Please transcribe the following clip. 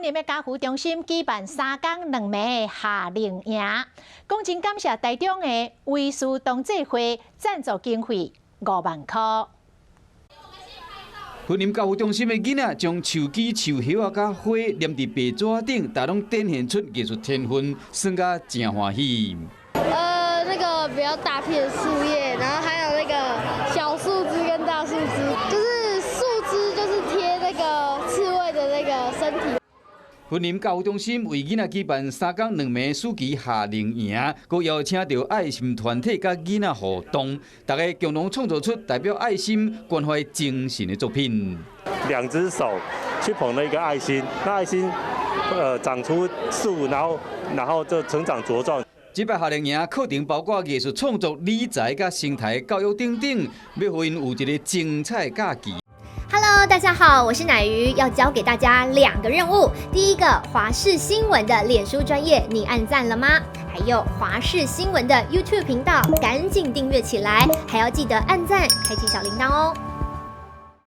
林的家扶中心舉辦3工2暝的夏令營，講真感謝台中的威斯同濟會贊助經費5萬箍。雲林家扶中心的囡仔將樹枝、樹葉仔佮花黏佇白紙頂，大攏展現出藝術天分，耍甲誠歡喜。那個比較大片的樹葉，然後還有那個小樹枝跟大樹枝，就是樹枝就是貼那個刺蝟的那個身體。雲林家扶中心為囡仔舉辦3工2暝暑期夏令營，閣邀請著愛心團體佮囡仔互動，大家共同創造出代表愛心關懷精神的作品。兩隻手去捧了一個愛心，那愛心長出樹，然後就成長茁壯。這擺夏令營課程包括藝術創作、理財佮生態教育等等，欲予𪜶有一个精彩假期。 Hello，大家好，我是奶魚，要交給大家兩個任務。第一個，華視新聞的臉書專頁，你按讚了嗎？還有華視新聞的 YouTube 頻道，趕緊訂閱起來，還要記得按讚，開啟小鈴鐺哦。